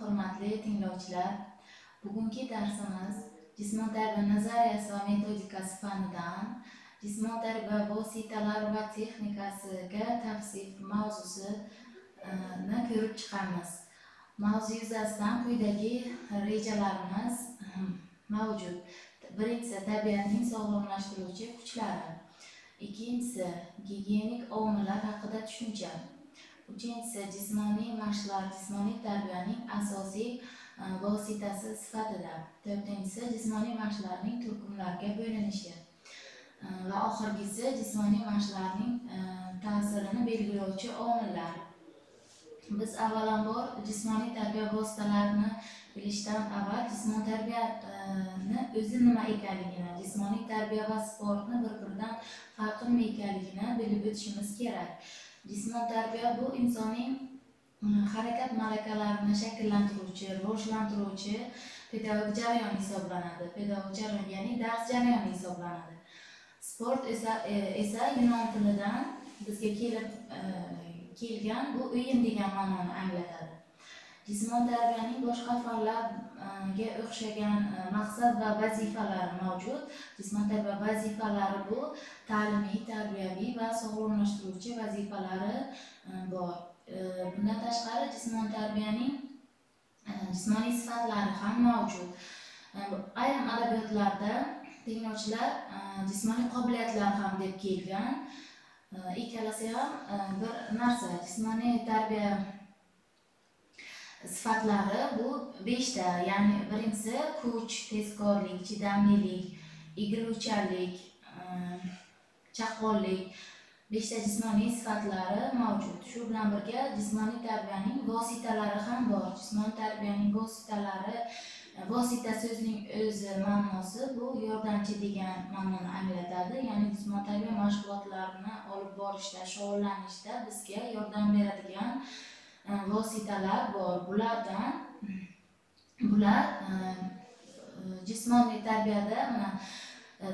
Hurmatli tinglovchilar. Bugungi darsimiz jismoniy tarbiya nazariyasi va metodikasi fanidan jismoniy tarbiya vositalari va texnikasiga tavsif mavzusini ko'rib chiqamiz. Mavzu yuzasidan quyidagi rejalarimiz mavjud. Birinchisi, tabiatning sog'lomlashtiruvchi kuchlari. Ikkinchisi, gigiyenik omillar haqida tushuncha. Uchinchisi, jismoniy mashqlar jismoniy tarbiyaning asosiy vositasi sifatida. To'rtinchisi, jismoniy mashqlarning turkumlarga bo'linishi. Va oxirgisi, jismoniy mashqlarning ta'sirini belgilovchi omillar. Biz avvalambor jismoniy tarbiya vositalarini bilishdan avval jismoniy tarbiyani o'zi nima ekanligini, jismoniy tarbiya va sportni bir-biridan farqi nima ekanligini bilib o'tishimiz kerak. Jismoniy tarbiya bu insonning harakat malakalarini shakllantiruvchi, rivojlantiruvchi pedagogik jarayon hisoblanadi. Pedagogik jarayon, ya'ni dars jarayoni hisoblanadi. Sport esa yunon tilidan bizga kelib kelgan, bu o'yin degan ma'noni anglatadi. Jismoniy tarbiyaning boshqa fanlarga o'xshagan maqsad va vazifalari mavjud. Jismoniy tarbiya vazifalari bu ta'limiy, tarbiyaviy va sog'lomlashtiruvchi vazifalari bor. Bundan tashqari jismoniy tarbiyaning jismoniy sifatlari ham mavjud. Ayrim adabiyotlarda tinglovchilar jismoniy qobiliyatlar ham deb kelgan. Ikkalasi ham bir narsa. Jismoniy tarbiya sifatlari bu 5 ta, ya'ni birinchisi kuch, tezkorlik, chidamlilik, egiluvchanlik, chaqqonlik. 5 ta jismoniy sifatlari mavjud. Shu bilan birga jismoniy tarbiyaning vositalari ham bor. Jismoniy tarbiyaning vositalari, vosita so'zining o'zi ma'nosi bu yordamchi degan ma'noni anglatadi. Ya'ni jismoniy tarbiya mashg'ulotlarini olib borishda, shug'ullanishda bizga yordam beradigan vositalar bor. Bular jismoniy tarbiyada mana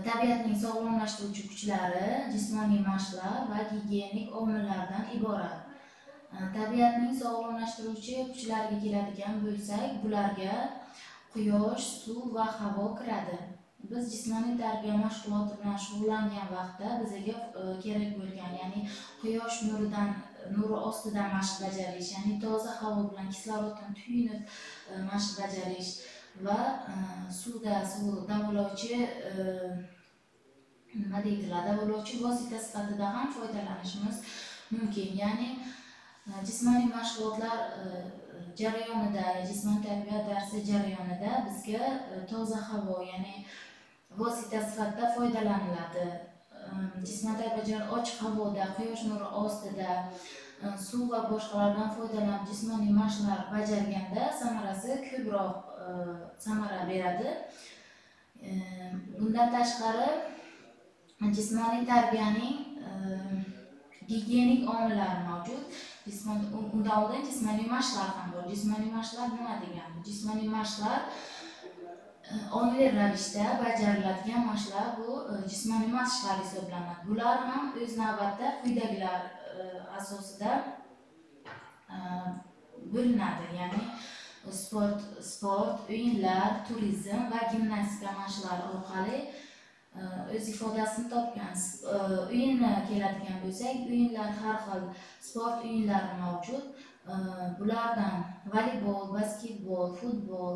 tabiatning sog'lomlashtiruvchi kuchlari, jismoniy mashqlar va gigiyenik omillardan iborat. Tabiatning sog'lomlashtiruvchi kuchlariga keladigan bo'lsak, bularga quyosh, suv va havo kiradi. Biz jismoniy tarbiya mashg'uloti bilan shug'ullangan vaqtda bizga kerak bo'lgan, ya'ni quyosh nuri ostida mashq bajarish, ya'ni toza havo bilan kisloroddan tuyinib mashq bajarish va suvda suv davolovchi nima deydilar, davolovchi vosita sifatida ham foydalanishimiz mumkin. Ya'ni jismoniy mashg'ulotlar jarayonida, jismoniy tarbiya darsi jarayonida bizga toza havo, ya'ni vosita sifatida foydalaniladi. Jismoniy tarbiya jarayoni ochiq havoda, quyosh nuri ostida, suv va boshqalardan foydalanib jismoniy mashqlar bajarganda samarasi ko'proq samara beradi. Bundan tashqari jismoniy tarbiyaning gigiyenik omillari mavjud. Undan oldin jismoniy mashqlar ham bor. Jismoniy mashqlar nima degani? Jismoniy mashqlar ongli ravishda bajariladigan mashqlar, bu jismoniy mashqlar hisoblanadi. Bular ham o'z navbatda quyidagilar asosida bo'linadi. Ya'ni sport, o'yinlar, turizm va gimnastika mashqlari orqali o'z ifodasini topgan. O'yinga keladigan bo'lsak, o'yinlar har xil sport o'yinlari mavjud. Bulardan voleybol, basketbol, futbol,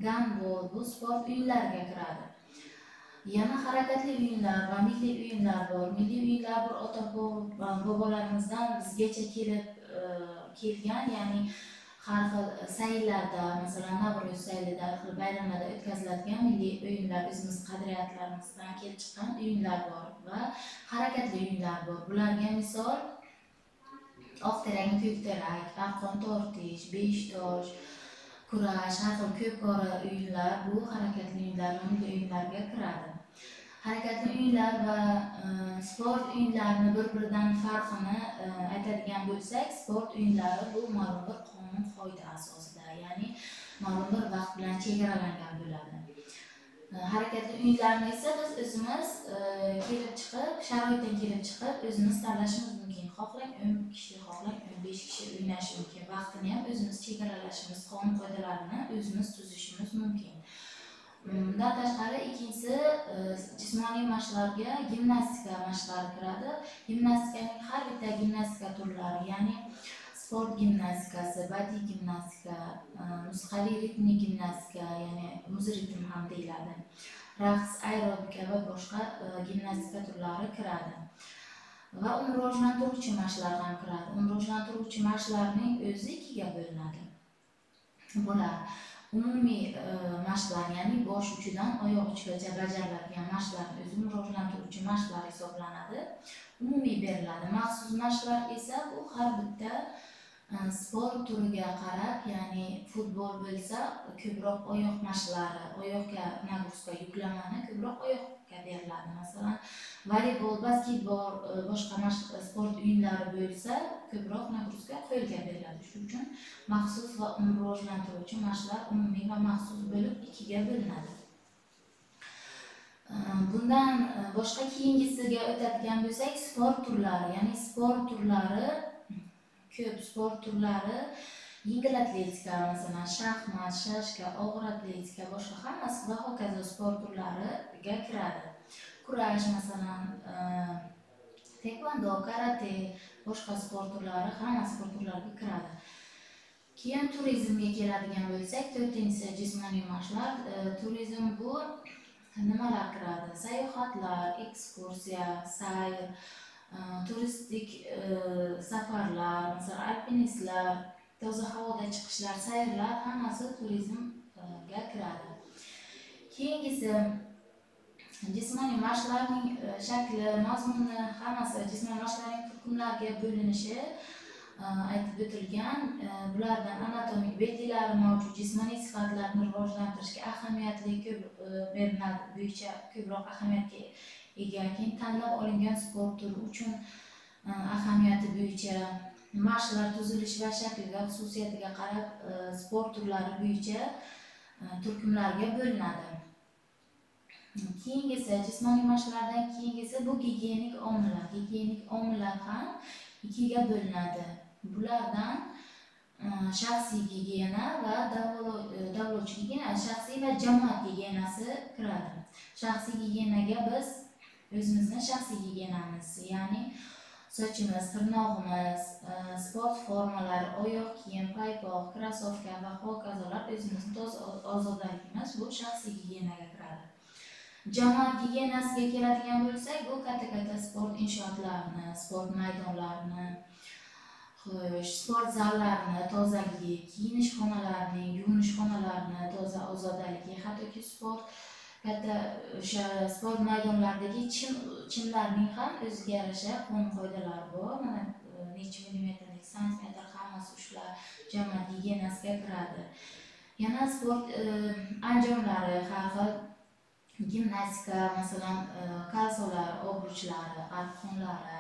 gandbol bu sport o'yinlariga kiradi. Yana harakatli o'yinlar va milliy o'yinlar bor. Milliy o'yinlar bir ota-bobolarimizdan bizgacha kelib kelgan, ya'ni har xil sayllarda, masalan, Navro'z saylida, har xil bayramlarda o'tkaziladigan milliy o'yinlar, o'zimiz qadriyatlarimizdan kelib chiqqan o'yinlar bor va harakatli o'yinlar bor. Bularga misol oq terakni ko'k terak, arqon tortish, besh tosh, kurash, har xil ko'pkori o'yinlar bu harakatli o'yinlar va milliy o'yinlarga kiradi. Harakatli o'yinlar va sport o'yinlarini bir-biridan farqini aytadigan bo'lsak, sport o'yinlari bu ma'lum bir qonun qoida asosida, ya'ni ma'lum bir vaqt bilan chegaralangan bo'ladi. Harakatli o'yinlarni esa biz o'zimiz kelib chiqib, sharoitdan kelib chiqib o'zimiz tanlashimiz mumkin. Xohlang 10 kishi, xohlang 15 kishi o'ynashi mumkin. Vaqtini ham o'zimiz chegaralashimiz, qonun qoidalarini o'zimiz tuzishimiz mumkin. Bundan tashqari ikkinchisi jismoniy mashqlarga gimnastika mashqlari kiradi. Gimnastikaning har bitta gimnastika turlari, ya'ni sport gimnastikasi, badiiy gimnastika, musiqali ritmik gimnastika, ya'ni muzritm ham deyiladi, raqs, aerobika va boshqa gimnastika turlari kiradi. Va uni rivojlantiruvchi mashqlar ham kiradi. Uni rivojlantiruvchi mashqlarning o'zi ikkiga bo'linadi. Bular umumiy mashqlar, ya'ni bosh uchidan oyoq uchigacha bajariladigan mashqlarning o'zi rivojlantiruvchi mashqlar hisoblanadi. Umumiy beriladi. Maxsus mashqlar esa bu har bitta sport turiga qarab, ya'ni futbol bo'lsa ko'proq oyoq mashqlari, oyoqga nagruska yuklamani ko'proq oyoqga beriladi. Masalan, voleybol, basketbol, boshqa sport o'yinlari bo'lsa ko'proq nagruska qo'lga beriladi. Shuning uchun maxsus va rivojlantiruvchi mashqlar umumiy va maxsus bo'lib ikkiga bo'linadi. Bundan boshqa keyingisiga o'tadigan bo'lsak, sport turlari, ya'ni sport turlari ko'p sport turlari yengil atletika, masalan, shaxmat, shashka, og'ir atletika, boshqa hammasi va hokazo sport turlariga kiradi. Kurash, masalan, taekvondo, karate, boshqa sport turlari hamma sport turlariga kiradi. Keyin turizmga keladigan bo'lsak, to'rtinchisi jismoniy mashqlar. Turizm bu nimalar kiradi? Sayohatlar, ekskursiya, sayr, turistik safarlar, masalan, alpinistlar, toza havoda chiqishlar, sayrlar hammasi turizmga kiradi. Keyingisi jismoniy mashqlarning shakli, mazmuni, hammasi jismoniy mashqlarning turkumlarga bo'linishi aytib o'tilgan. Bulardan anatomik belgilari mavjud jismoniy sifatlarni rivojlantirishga ahamiyatli ko'p beriladi, bo'yicha ko'proq ahamiyatga ega. Keyin tanlab olingan sport turi uchun ahamiyati bo'yicha mashqlar tuzilishi va shakliga, xususiyatiga qarab sport turlari bo'yicha turkumlarga bo'linadi. Keyingisi jismoniy mashqlardan keyingisi bu gigiyenik omillar. Gigiyenik omillar ham ikkiga bo'linadi. Bulardan shaxsiy gigiyena va davolovchi gigiyena, shaxsiy va jamoat gigiyenasi kiradi. Shaxsiy gigiyenaga biz o'zimizni shaxsiy gigiyenamiz, ya'ni sochimiz, tirnog'imiz, sport formalari, oyoq kiyim, paypoq, krossovka va hokazolar o'zimizni toza ozodaligimiz bu shaxsiy gigiyenaga kiradi. Jamoat gigiyenasiga keladigan bo'lsak, bu katta-katta sport inshootlarini, sport maydonlarini, xo'sh, sport zallarini tozaligi, kiyinish xonalarining, yuvinish xonalarini toza ozodaligi, hattoki sport katta o'sha sport maydonlaridagi chimlarning ham o'ziga yarasha qonun qoidalari bor. Mana necha millimetr, necha santimetr hammasi shular jamoat gigiyenasiga kiradi. Yana sport anjomlari, har xil gimnastika, masalan, kalsolar, obruchlari, arqonlari,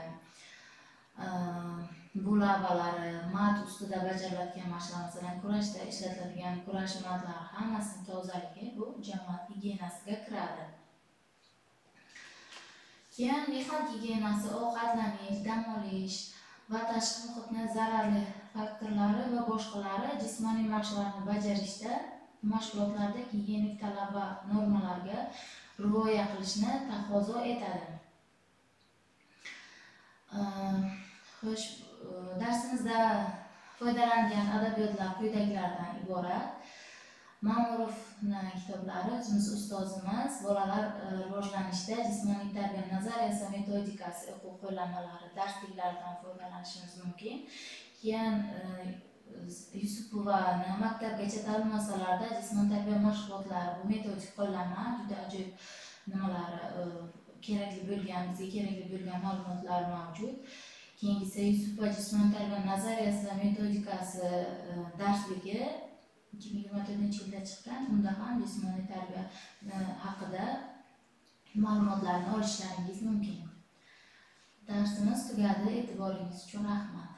bulavalari, mat ustida bajariladigan mashqlar, masalan, kurashda ishlatiladigan kurash matlari hammasining tozaligi bu jamoat gigiyenasiga kiradi. Keyin mehnat gigiyenasi, ovqatlanish, dam olish va tashqi muhitni zararli faktorlari va boshqalari jismoniy mashqlarni bajarishda, mashg'ulotlarda gigiyenik talab va normalarga rioya qilishni taqozo etadi. Xo'sh, darsimizda foydalangan adabiyotlar quyidagilardan iborat. Ma'murovning kitoblari, o'zimiz ustozimiz, bolalar rivojlanishda jismoniy tarbiya nazariyasi metodikasi o'quv qo'llanmalari darsliklaridan foydalanishimiz mumkin. Keyin Yusupovani maktabgacha ta'lim muassasalarida jismoniy tarbiya mashg'ulotlari bu metodik qo'llanma juda ajoyib nimalari kerakli bo'lgan, bizga kerakli bo'lgan ma'lumotlar mavjud. Keyingisi Yusupova jismoniy tarbiya nazariyasi va metodikasi darsligi 2024-yilda chiqqan. Unda ham jismoniy tarbiya haqida ma'lumotlarni olishlaringiz mumkin. Darsimiz tugadi. E'tiboringiz uchun rahmat.